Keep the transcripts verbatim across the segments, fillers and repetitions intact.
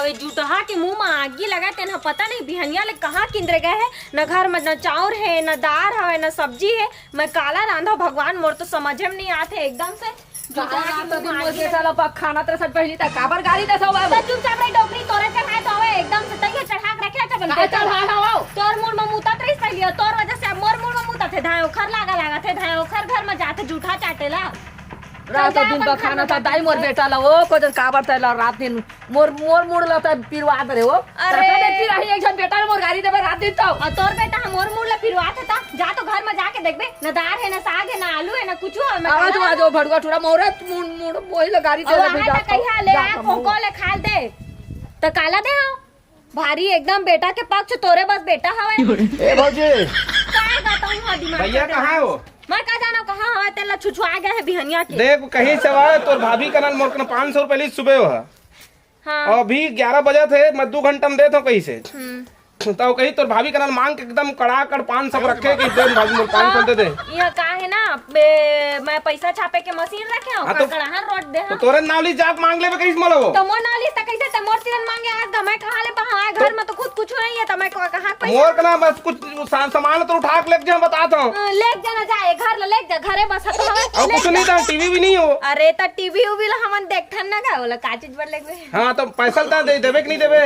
कोई जुटहा के मुंह म आगी लगा, तेन ह पता नहीं बिहनिया ले कहाँ किंदरे गए हे। न घर म न चाउर हे, न दार हवय, न सब्जी हे। मैं काला रांधव भगवान, मोर तो समझे म नहीं आथे एकदम से। जुटहा के मुंह म आगी लगा। बेटा ला पखाना तेरे साथ पहली तक काबर गाली दे सब। त चुपचाप रही डोकरी, तोरे चढ़ाए तो हवे एकदम से, तइया चढ़ा के रखे अच्छा बनते। चढ़ा हवो। तोर मुड़ म मुता तेरे पहली, तोर वजह से अब मोर मुड़ म मुता थे, धाए ओखर लागा लागा थे, धाए ओखर घर म जाथे जुटहा चाटेला। रात दिन बखाना था दाई मोर बेटा ला, ओ को दिन काबर तैला रात दिन मोर, मोर मुड़ ला त पिरवा दे रे ओ। अरे। कहाँ देखती रही एक झन बेटा मोर गाली देबे रात दिन तो। अउ तोर बेटा ह मोर मुड़ ला पिरवा थे त जा तो घर म जाके देखबे, न दार हे, न साग हे, न आलू हे, न कुछु हे। अब तू आ जाओ भड़ुआ टूरा मोरे मुड़, मुड़ वही ला गाली दे रहे बेटा। कहिया ले आ कोको ले खा दे। त काला दे हो। भारी एकदम बेटा के पक्ष तोरे बस बेटा हवे। ए भौजी। का बताऊं, हाँ, दिमाग भैया कहाँ हे वो? मैं का जाना कहाँ हवे, तेला छुछुआ गया है बिहनिया के। देख, कहीं से आवा, तोर भाभी कना मोर कना पाँच सौ रुपए ली सुबह हो। हाँ। अभी ग्यारह बजे थे, मैं दू घंटा म देत हूँ कहीं से। हम्म। त कही तोर भाभी कना मांग के एकदम कड़ाकड़ पाँच सौ रखे कि दे भाभी, मोर पाँच सौ दे दे। यह का है ना, बे, मैं पैसा छापे के मशीन रखे हूँ, हाँ, तो, कड़कड़ाहन रोट दे तो हूँ। तोरे नाव ली जात मांग लेबे कहिस मोला वो। तो मोर नाव ली त कैसे ते मोर तीरन मांगे आज, मैं कहाँ ले पाऊँ? आज घर में तो खुद कुछ नहीं है, तो मैं को-, कहाँ पैसा मोर कना बस कुछ सा-, सामान तो उठा के लेके जा, बतात हूँ। हाँ, लेके जाना जाए, घर ले लेके जा, घरे बस हत हवे, अउ लेके कुछ नहीं जा। था, टीवी भी नहीं हो। अरे, त टीवी उवी ला हमन देखथन ना का, ओला का चीज बर लेके हाँ, तो पैसा ला दे देबे कि नहीं देबे?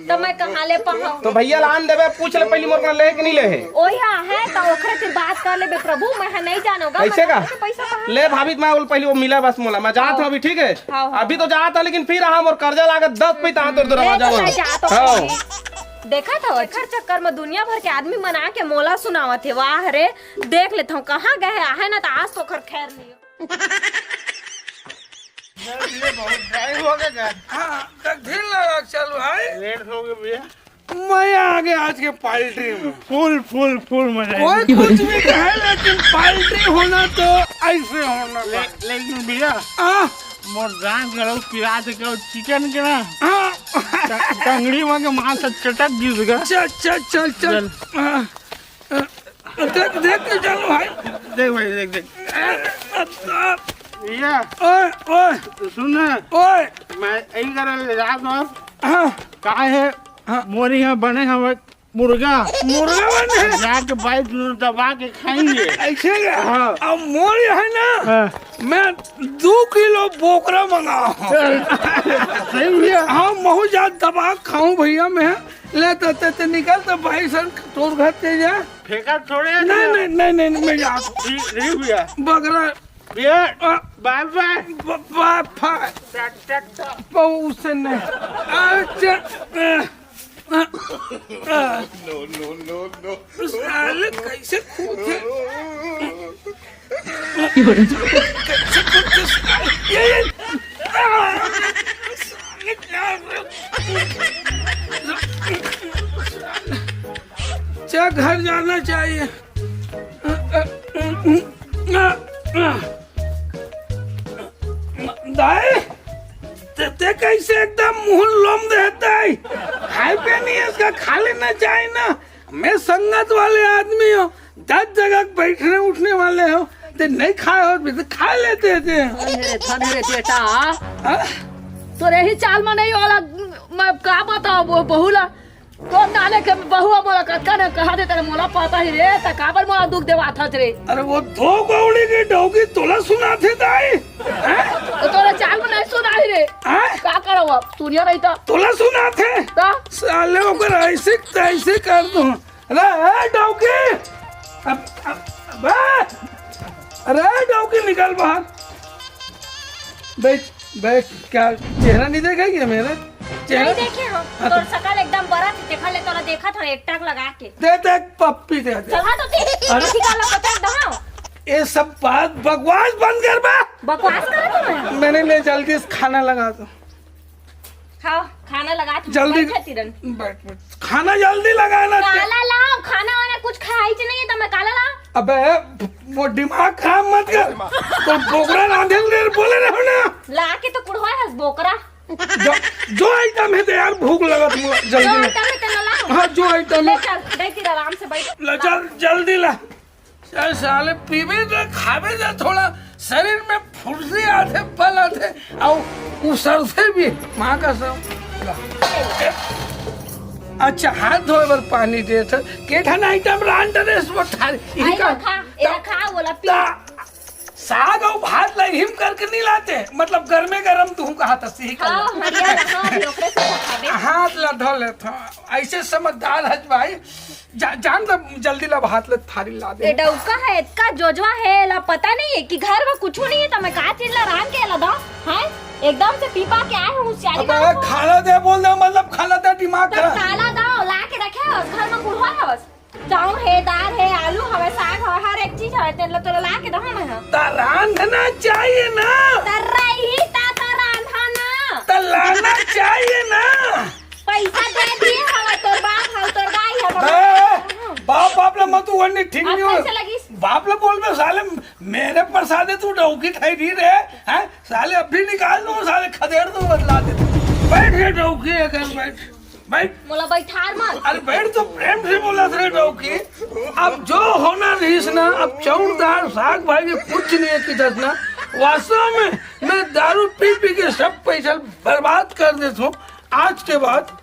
तो मैं कहाँ ले पाऊँ? तो भैया ला आन देबे, पूछ ले पहली मोर कना ले कि नहीं ले हे। ओया है, तो ओकरे से बात कर लेबे प्रभु, मैं ह नहीं जानोगा, कैसे मैं का? कहाँ से पैसा पाऊँ? ले भाभी, मैं बोल पहली वो मिला बस मोला, मैं जात हूँ अभी, ठीक है? हाँ, हाँ। अभी तो जात हूँ, लेकिन फिर हाँ मोर कर्जा लागत दस पैसा हाँ तोर ले दरवाजा तो में। मैं जात हूँ। हाँ। देखा था, एकर चक्कर में दुनिया भर के आदमी मना के मोला सुनावत हे। वाह रे, देख लेता हूँ कहाँ गए हे, आहे ना तो आज तो ओकर खैर नहीं। ये बहुत ड्राई हो गया घर। हाँ, तक ढील लगा, चल भाई। लेट हो गए भैया। मजा आ गया आज के पार्टी में। फुल, फुल, फुल मजा आया। कोई कुछ भी कहे, लेकिन पार्टी होना तो ऐसे होना ले-, चाहिए। लेकिन भैया, हाँ। मोर दांत गलत पिरा दे के चिकन के ना। हाँ। ट-, टंगड़ी में के मांस चटक गिर गया। चल, चल, चल, चल। चल। हाँ। देख, देख के चल भाई। देख भाई, देख, देख। भैया, ओए, ओए। सुन ना। ओए। मैं यही करे ले जा तो। हाँ। का है? हाँ। मोर यहाँ बने हवे मुर्गा। मुर्गा बने? जाके भाई दोनों दबा के खाएंगे। ऐसे क्या? हाँ। अब मोर यहाँ ना, हाँ। मैं दो किलो बोकरा मंगाहूँ। सही भैया। हाँ, महू जात दबा के खाऊँ भैया मैं। ले तो, ते, ते निकल तो भाई सन तोर घर ते जा। फेंका थोड़े नहीं, नहीं, नहीं, नहीं, नहीं, मैं जा। ठीक, ठीक भैया। बकरा भैया, आ, बाय बाय। ब-, बाय बाय। टक, टक, टक। बहु-, उससे नहीं। अच्छा, आ, आ, आ। No, no, no, no। साले कैसे कूदे? कैसे कूदे साले? ये, ये, आ, साले क्या, क्या घर जाना चाहिए। दाई, ते, ते कैसे एकदम मुंह लोम देता है? खाए पे नहीं है इसका, खा लेना चाहिए ना। मैं संगत वाले आदमी हूँ, दस जगह बैठने उठने वाले हो, ते नहीं खाए हो, भी तो खा लेते थे। धन हे रे, धन हे रे बेटा। हाँ? तोर यही चाल में नहीं होला, मैं का बताओ वो बहू ला। तोर नाले के बहुआ मोला कतका ने कहा दे, तेरे मोला पता ही रे, त काबर मोला दुख देवाथस रे? अरे वो दो गौड़ी की डौकी तोला सुनाथे दाई? हैं? तो तोला चाल में नहीं सुनाही रे। हैं? का करव अब? सुनिया नहीं तो। तोला सुनाथे? तो? साले ओकर ऐसे तैसे कर दूं। अरे, ए, डौकी! अब, अब, अबे! अरे, डौकी, निकल बाहर। बैठ, बैठ, क्या चेहरा नहीं देखा क्या मेरा? चेहरा? नहीं देखे हो। हाँ, तोर तो शकल एकदम बरत हे, देखा ले, तोला देखत हो, एक टक लगा के। दे, दे, पप्पी दे, दे। चल, हाँ, तो ठीक, अरे। ठीक है, लो, पचास दो। ये सब बात, बकवास बंद कर बे। बकवास कर तू मैं? मैंने ले, जल्दी से खाना लगा दो। खाओ, खाना लगा, तुम जल्दी बैठा तिरन। बैठ, बैठ। खाना जल्दी लगा ना। काला लाओ, खाना वाना कुछ खाई च नहीं है, तो मैं काला लाओ। अबे, वो दिमाग खराब मत कर। तो बोकरा रांधे ले बोले रहो ना। ला के तो कुड़वा है बोकरा। जो, जो आइटम है तो यार, भूख लगा तुम, जल्दी जो में। आइटम है, तो ला लाओ। हाँ, जो आइटम ले है। चल, दे फिर आराम से बैठ। ले चल, जल्दी ला। ए साले, पीबे त खाबे त थोड़ा शरीर में फुर्ती आथे, बल आथे, अउ उसरथे भी, माँ कसम। अच्छा, हाथ धोए बर पानी देत हे। के ठन आइटम रांध डरेस वो थारी? इही आई का? रखा, ए रखा, ओला पी। ता-, साग अउ भात ला हिम करके नहीं लाते, मतलब गरमे गरम तू कहा था, सही हाँ, कर। हरिया रहा, अभी ओकरे से खाबे। हाथ ला धो लेत हूँ, ऐसे समझदार हस भाई। जा, जान त जल्दी ला भात ले थारी ला दे। ए डौका हे, एतका जोजवा हे, एला पता नहीं है कि घर में कुछ नहीं है, त मैं का चीज ला रांध के एला दो, हैं? एकदम से पीपा के आए हूँ, होशियारी अब मारो। खाना दे बोल दे, मतलब खाना दे, दिमाग त खराब। खाना दो, ला के रखे हवस, घर में कुल होय हवस। चाउर हे, दाल हे, आलू हवे, साग हवे, हर एक चीज हवे, तेन ला तोला ला के दो मैं हा। त रांधना चाहिए ना। त रही ता त रांधा ना। त लाना चाहिए ना। पैसा दे दिए हवा तोर बाप हव, तोर दाई हव। बे, बाप, बाप ला मत, वो नहीं ठीक अब नहीं हो। कैसे लगिस? बाप ला बोल बे, साले मेरे प्रसादे तू डौकी ठाई रही रे, हैं? साले अभी निकाल दूँ, साले खदेड़ दूँ, बतला दे। बैठ रे डौकी, अगर बैठ, बैठ। मोला बैठार मत। अरे बैठ तो प्रेम से बोला रे डौकी। अब जो होना रहीस ना, अब चाउर दाल साग भाजी कुछ नहीं है कि दस ना। वास्तव में मैं दारू पी पी के सब पैसा बर्बाद कर देता हूँ। आज के बाद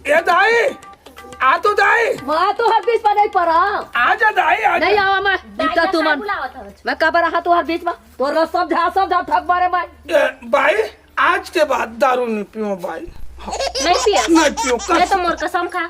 ए दाई, आ तो दाई। मैं तुहर बीच में नहीं परा। आजा दाई, आजा। नहीं आवा मैं। दाई इतना का तू साथ मन। बुलावत हवस। मैं काबर रहा तुहर बीच में? तोर समझा, समझा थक मारे मैं। ए, भाई, आज के बाद दारू नहीं पीऊँ भाई। नहीं पिया? नहीं पीऊँ, मैं कसम। तो मोर कसम खा।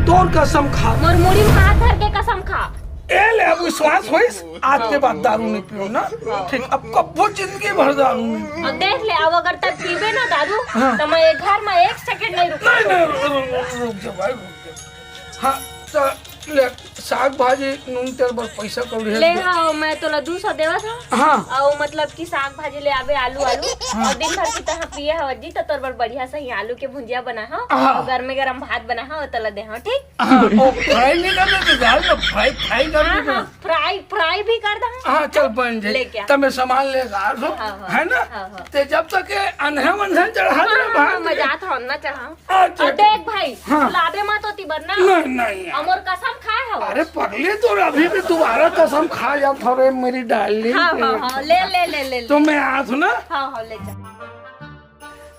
तोर कसम खा। मोर मुड़ी में हाथ धर के कसम खा। ए ले, अब विश्वास होइस, आज के बाद दारू नहीं पीऊँ ना। ठीक, अब कब्बो जिंदगी भर दारू नहीं। अब देख ले, अब अगर तक पीबे ना दारू, हाँ। तो मैं ये घर में एक सेकंड नहीं रुकूँ। नहीं, नहीं, रु-, रु-, रु-, रुक जा भाई, रुक जा। हाँ, तो ले, साग भाजी, नून तेल बर पैसा कौड़ी है ले तो। हाँ, मैं तोला दू सौ देवत हूँ। हाँ। और मतलब कि साग भाजी ले आबे, आलू, आलू, हाँ। और दिन भर की तरह पिए हवस जी, तो तोर बर बढ़िया सही आलू के भुंजिया बना हो, हाँ। और गरमे गरम भात बना हो, तोला दे हो, ठीक? हाँ, ओ, फ्राई नहीं करना तो दाल ना, फ्राई, फ्राई कर हाँ, दो हाँ, ना। फ्राई, फ्राई भी कर दो। हाँ, चल बन जाए। लेके आ। तब मैं सामान लेके आ जाऊँ, हाँ, हाँ, है ना? हाँ, हाँ। ते जब तक ये अंधा मंधा चढ़ा हाँ, दे, हाँ, बाहर हाँ, मैं से। जात हूँ, ना चढ़ाऊँ। अच्छा, और देख भाई, हाँ। बुलाबे मत होती बर ना। नहीं, नहीं। अमोर कसम खाए हवस। अरे पगली, तो अभी भी दोबारा कसम खा जात हो रे मेरी डार्लिंग। हाँ, हाँ, हाँ, ले, ले, ले, ले, ले। तो मैं आ थू ना। हाँ, हाँ, ले जा।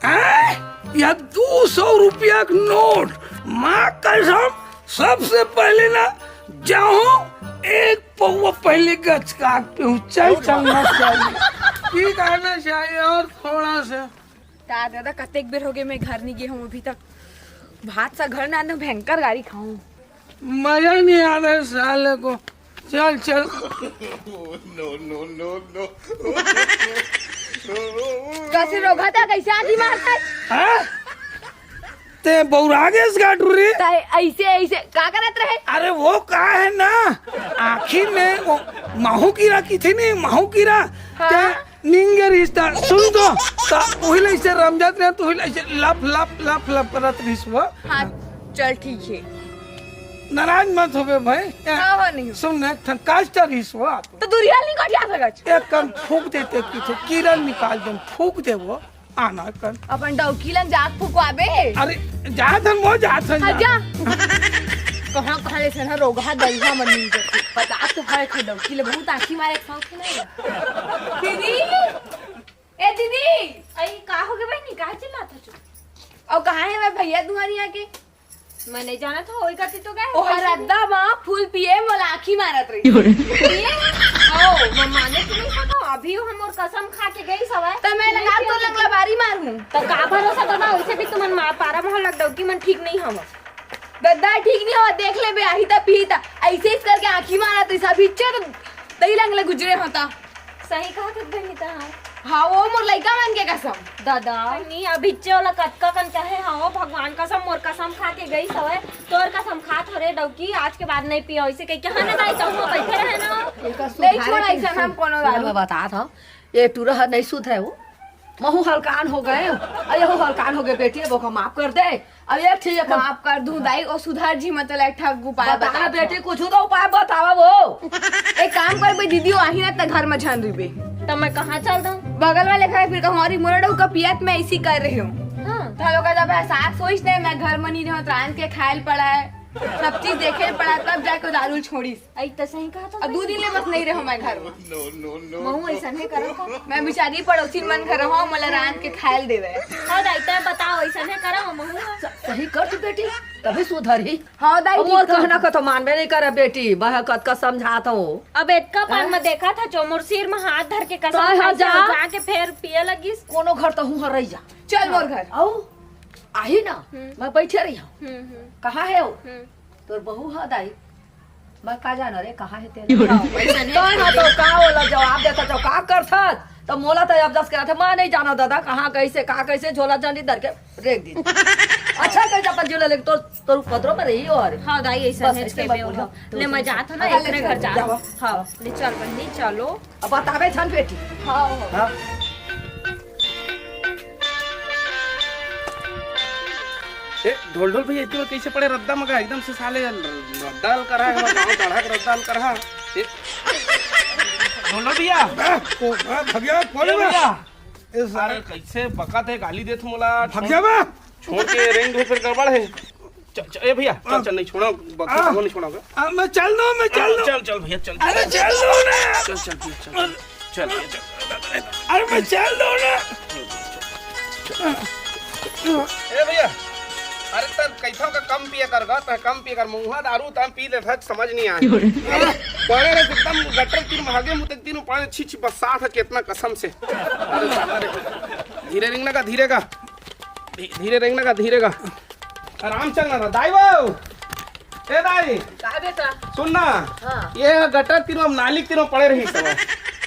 हैं? या दू सौ रुपया के नोट, माँ कसम, सबसे पहले ना जाऊँ एक पौवा पहले गचका के पीऊँ, चल, चल, मत चाहिए। पी जाना चाहिए और थोड़ा सा। ता दादा, कतेक बेर हो गए मैं घर नहीं गए हूँ अभी तक। भात सा घर ना आने, भयंकर गारी खाऊं। मजा नहीं आ रहा है साले को। चल, चल। No, no, no, no। कैसे रोगा था, कैसे आंधी मारता है? हाँ? ते बौरा गेस गाडू रे। ताई ऐसे, ऐसे का करत रहे? अरे वो का है ना, आँखी में वो माहू कीरा की थी नहीं, माहू कीरा। हाँ। ते निंगे रिश्ता सुन तो, ता उहिल ऐसे रमजात रहे, तो उहिल ऐसे लप, लप, लप, लप करत रहिस वो। हाँ, चल ठीक है। नाराज मत होबे भाई। हाँ, हाँ, नहीं। सुन ना, एक ठन कास्टर रहिस वो। तो दुरिया नहीं कटिया सकत। एक कन फूंक देते कुछ, कीरा निकाल दे, फूंक दे वो। आना कन। अपन डौकी लंग जात फुकवाबे। अरे, जात हन, वो जात हन, हाँ, जात। जा। कहाँ, कहाँ ले से ना रोगहा दलहा मन मिल जाथे। बता तो है, खा डौकी ले बहुत आँखी मारे एक साथ नहीं। दीदी, ए दीदी। अई, का हो गए बहनी, काहे चिल्लात हो? और कहाँ है मैं भैया तुम्हारी यहाँ के? मैं नहीं जानत हूँ, वही करती तो गए। ओ हरद्दा माँ फूल पिए मोला आँखी मारत रही। पिए? ओ, मैं माने तो नहीं सकता, अभी हम और कसम खा के गई सवाय। तो मैं लगा तो लंगला बारी मारूं। तो का भरोसा तो ना, वैसे भी तुमन मा-, पारा मोहल्ला डौकी मन ठीक नहीं हम। दद्दा ठीक नहीं हो, देख ले बे, आही ता पी ता। ऐसे इस करके आँखी मारत रही, सब इच्छे तो दही लंगले गुजरे होता। सही कहा थक बहनी तहां। हाँ, वो मोर लइका मन के कसम। दादा। नहीं, अभी चल कतका कन कहे, हाँ, भगवान कसम, मोर कसम खा के गई सवय, तोर कसम खा थोरे डौकी, आज के बाद नहीं पियो, इसे कह के, हाँ ना दाई, कहूँ बैठे रहे ना। नहीं छोड़ा, ऐसा हम कोनो दारू। मैं बतात हूँ, ये टूरा हर नहीं सुधरे वो। महू हलकान हो गए, अरे हो हलकान हो गए बेटी, वो को माफ कर दे। अब एक चीज अपन माफ कर दूं दाई, ओ सुधर जी, मैं तोला एक ठा उपाय बता ना बतात बेटी, हूँ। कुछ तो उपाय बतावा वो। एक काम करबे दीदी, ओ आही ना त घर में झन रहिबे। त मैं कहाँ चल दूं? बगल वाले घर फिर कहूँ, "अरे मोरा डऊ का पियत मैं ऐसी कर रही हूँ।" हाँ। त लोग जब साग सोच दे, मैं घर में नहीं रहूँ, त रांध के खायल पड़ा है। सब चीज देखे पड़ा, तब जाके दारू छोड़िस। अई, त सही कहा तो। अब दू दिन ले बस नहीं रहो मैं घर में। महू ऐसा नहीं करो। मैं बेचारी पड़ोसी मन घर रहो, मोला रांध के खायल देवे। हाँ दाई, तै बताओ, ऐसा नहीं करो महू। सही कर तू बेटी, तभी सुधरही। हाँ दाई, अब मोर कहना का तो मानबे नहीं करे बेटी, मैं कतका समझात हूँ। अब एतका पान में देखा था जो मोर सिर में हाथ धर के कसम खाई से जा। जाके फेर पिए लगिस। कोनो घर तो हूँ हर रही जा। चल मोर घर। आओ, आही ना, हम्म। मैं बैठे रही हूँ। हम्म, हम्म। कहाँ है वो? हम्म। तोर बहू ह दाई, मैं का जाना रे, कहाँ हे तेरे? हाँ, वैसे नहीं। तो ना तो का ओला जवाब देता तो का करथस? तो मोला तो अब जस कहत हे, मैं नहीं जाना दादा, कहाँ कैसे, का कैसे झोला झंडी धर के रेख दी। अच्छा कैसे अपन झोला लेके तोर, तोर पदरो में रही और हाँ दाई, ऐसा बस, है ऐसे के मत बे बोल, ओला। हाँ। ले, मैं जात हूँ ना, हाँ, ले, अपने चल, घर जा। जाओ। हाँ, ले चल बहिनी, चलो। अब बतावे छन बेटी। हाँ, हाँ। हाँ। ए, ढोल ढोल भैया, इतने कैसे पड़े रद्दा मगा? एकदम से साले रद्दा हल करा है, हमारे गाँव चढ़ा के रद्दा हल करा है। ए, ढोल ढोल भैया। आ, को-, आ, भगिया, कौन ए है? भैया। ए, सारे अरे, कैसे बकत है, गाली देत मोला। भग जा बे। छोड़ के रेंग दे, फिर गड़बड़ है। चल, चल, ए भैया, चल, आ। चल, नहीं छोड़ा, बकरी आ। को नहीं छोड़ाऊंगा। आ, मैं चल दूं, मैं चल आ, दूं। चल, चल भैया, चल, अरे, चल। चल दूं ना। चल, चल भैया, चल। चल भैया, चल। अरे, मैं चल दूं ना। ए भैया, अरे, तब कैथों का कम पिया कर गा, तब कम पिया कर, मुंहा दारू तब पी ले, समझ नहीं आया। क्यों रे? पड़े रहे एकदम गटर तीन भागे, मुते तीनों पानी छी छी बरसात है, कितना कसम से। अरे, साला रे। धीरे रेंगना का, धीरे का। धी-, धीरे रेंगना का, धीरे का। आराम चलना ना, दाई बाबू। ए दाई। का बेटा? सुन ना। हाँ। ये गटर तीनों, नाली तीनों पड़े रही सब।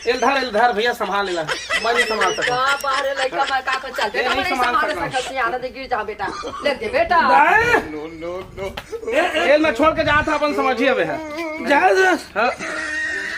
एल धर, एल धर, भैया संभाल लेला। मैं नहीं संभाल सकता। का बाहर है लड़का, मैं का कर चल? ए, बेटा, नहीं मैं नहीं संभाल संभाल सकता। सकता, सियाना दे गिर जा बेटा। ले दे बेटा। दाई। No, no, no। ए, ए, एल मैं छोड़ के जात हूँ, अपन समझिए अबे है। जा, जा। हाँ।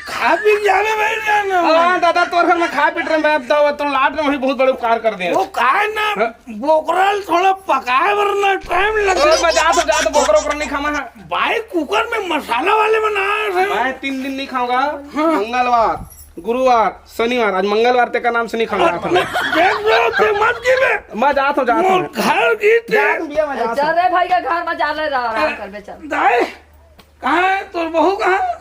खा पी के जावे भाई जाना। हाँ, दादा, तोर घर में खा पी रहे, मैं अब तो, तो लाट में वही बहुत बड़े उपकार कर दिए। वो का है ना, हाँ? बोकरा ल थोड़ा पकाए बर ना टाइम लगथे। तो मैं जात हूँ, जात हूँ, बोकरा, बोकरा नहीं खाना है। भाई, कुकर में मसाला वाले बनाए थे। मैं तीन दिन नहीं खाऊंगा। हाँ। मंगलवार, गुरुवार, शनिवार, आज मंगलवार ते का नाम से नहीं खाऊंगा। देख लो, ते मत की बे। मैं जात हूँ, जात हूँ। मोर घर की ते। जात हूँ भैया, मैं जात चल हूँ। रे भाई के घर में जा ले रहा, आराम कर बे, चल। दाई, कहाँ है तोर बहू, कहाँ?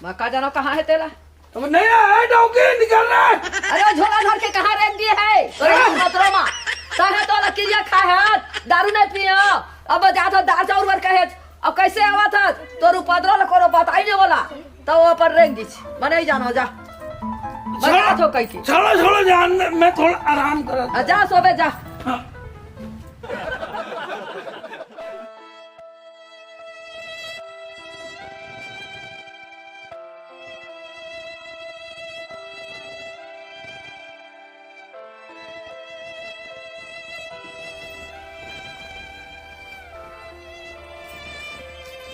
मैं का जाना कहाँ है तेला? अब नहीं आया, डौकी निकल रहा है। अरे, वो झोला धर के कहाँ रेंग दिए है? अरे, हाँ। पत्रो मा। कहे तो ला किरिया खाए है, दारू नहीं पिए। अब जात हो दार चाउर बर कहे, अब कैसे आवत है? तोर उपद्रव ला कोनो बताई नहीं बोला। तो वो अपन रेंग दिस। मैं नहीं जाना, जा। मैं छोड़ो, जात हो कह के। छोड़ो, छोड़ो, जान दे, मैं थोड़ा आराम कर। आ, जा, सोबे जा। हाँ।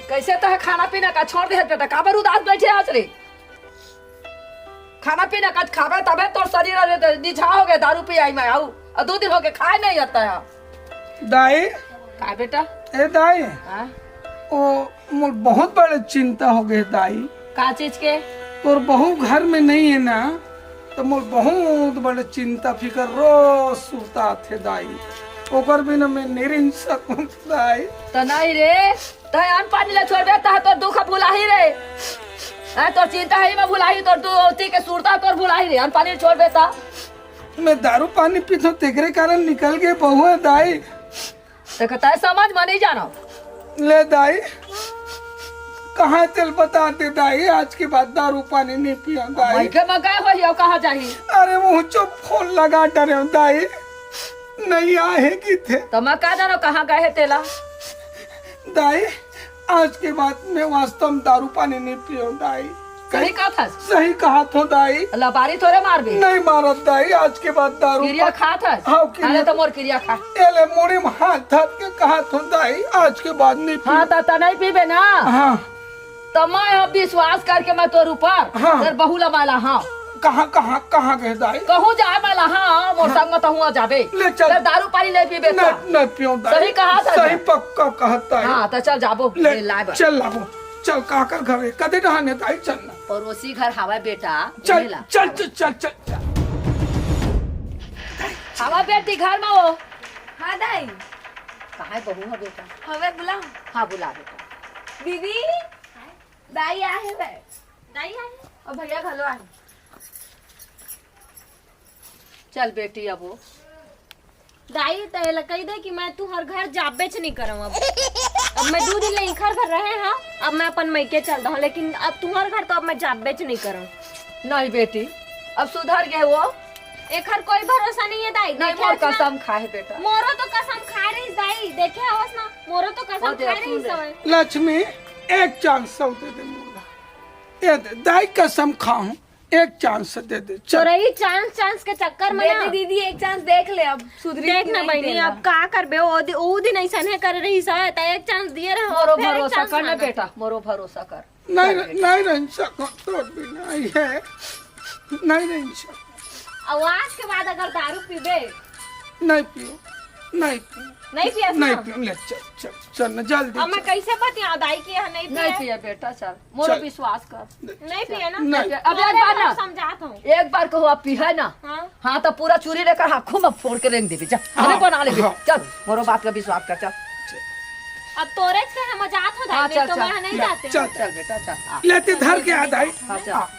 कैसे तह खाना पीना का छोड़ दे बेटा, काबर उदास बैठे आज रे? खाना पीना कच खाबे तबे तोर शरीर अरे तो निझा हो गए, दारू पी आई मैं आऊ। और दो दिन हो गए खाए नहीं आता है। दाई। का बेटा? ए दाई। हाँ? ओ, मोर बहुत बड़े चिंता हो गए दाई। का चीज के? तोर बहू घर में नहीं है ना, तो मोर बहुत बड़े चिंता फिकर रोज सुरता थे दाई। ओकर बिना मैं नहीं रह सकूं दाई। तो नहीं रे, तै अन्न पानी ला छोड़बे, तह तोर दुख भुलाही रे। हैं, तोर चिंता ही में भुलाही, तोर दुख के सुरता तोर भुलाही रे, अन्न पानी छोड़बे त। मैं दारू पानी पीथों, तेकरे कारण निकल गे बहू ह दाई। देख, तै समझ में नहीं जानो। ले दाई, कहाँ तेल बता दे दाई, आज के बाद दारू पानी नहीं पिया दाई। मइके में गए होही, कहाँ जाही? अरे, मुँह चुप, फोन लगा डरे दाई, नहीं आए हे किथे। तो मैं का जानो कहाँ गए हे तेला? दाई, आज के बाद मैं वास्तव में दारू पानी नहीं पियो दाई। सही कहा था। सही कहा थो दाई। लबारी थोड़े मारबे। नहीं मारत दाई, आज के बाद दारू किरिया पा- खा था। हाँ, किरिया। अरे तो मोर किरिया खा। एले मुड़ी में हाथ धर के कहा थो दाई, आज के बाद नहीं पियो। हाँ, तो, तो नहीं पीबे ना। हाँ। त मैं अब विश्वास करके मैं तोर ऊपर, हाँ। तोर बहू ला मैं ला, हाँ। कहाँ, कहाँ, कहाँ गए दाई? कहूँ जाए मैं ला, हाँ, मोर हाँ। संग में तहूँ आ जाबे। ले चल। तोर दारू पानी नहीं पीबे नहीं, तो। नहीं पियो दाई। सही कहा था सही ना? पक्का कहा दाई। हाँ, तो चल जाबो, ले, ले लाए बर। चल लाबो। चल काकर घर है, कदे डहाने दाई चल ना। पड़ोसी घर हवा बेटा, चल, ले ला। चल, चल, चल, चल, चल। हवा बेटी घर में हो। हाँ दाई। कहाँ है बहू है बेटा? हवे बुला। हाँ, बुला बेटा। दीदी, दाई आहे बे। दाई आहे? अउ भैया घलो आहे। चल बेटी, अब वो दाई, त एला कहि दे कि मैं तुंहर घर जाबेच नइ करंव। अब अब मैं दू दिन ले इखर घर रहे हंव, अब मैं अपन मइके चल दहूं, लेकिन अब तुंहर घर तो अब मैं जाबेच नइ करंव। नहीं बेटी, अब सुधर गे वो। एखर कोई भरोसा नइ हे दाई, नहीं, देखे मोर हस ना? कसम खाए बेटा। मोरो तो कसम खाए रहिस दाई, देखे हवस ना, मोरो तो कसम वो दे, खाए सुन रहिस रे। हवय। लक्ष्मी, एक चांस अउ दे दे मोला। ए दे, दाई कसम खाहूं, एक चांस दे दे, चल। तोरा ई चांस, चांस के चक्कर में ना। दीदी, एक चांस देख ले, अब सुधरी देख ना नहीं बहिनी, तेला। अब का करबे? ओ दि-, ओ दिन अइसने करे रहिस हे, त एक चांस दिए रहे, मोरो फेर एक भरोसा चांस कर ना मांगे। बेटा, मोरो भरोसा कर। नहीं, चल बेटा। नहीं रह सकत तोर बिना, ये नहीं रह सकत। अब आज के बाद अगर दारू पीबे? नहीं पियो, नहीं पियो। नहीं पियस नहीं ना? पियो, ले चल, चल, चल ना, जल्दी अब मैं चल। कैसे बतियाऊं दाई कि यह नहीं नहीं पिए? पिए बेटा, चल, मोरो चल। विश्वास कर। नहीं पिए ना? नहीं। अबे एक बार ना, समझात हूँ। एक बार कहूँ आप पी है ना, हाँ। हाँ, तो पूरा चूरी लेकर हाथों में फोड़ के रेंग देबे, जा। हाँ, अरे बना लेबे, हाँ। चल, मोरो बात का विश्वास कर, चल। अब तोरे से हम जात हो हाँ, दाई, चल, तो चल। मैं नहीं ले, जाते। चल, चल बेटा, चल, आ। लेते धर के आ दाई। हाँ, चल। हाँ।